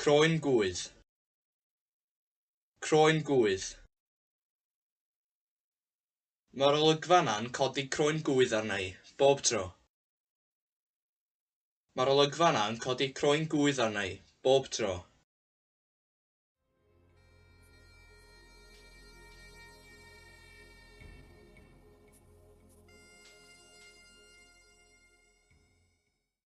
Croen gŵydd. Croen gŵydd. Mae'r olygfa 'na'n codi croen gŵydd arna i, bob tro. Mae'r olygfa 'na yn codi croen gŵydd arna i, bob tro.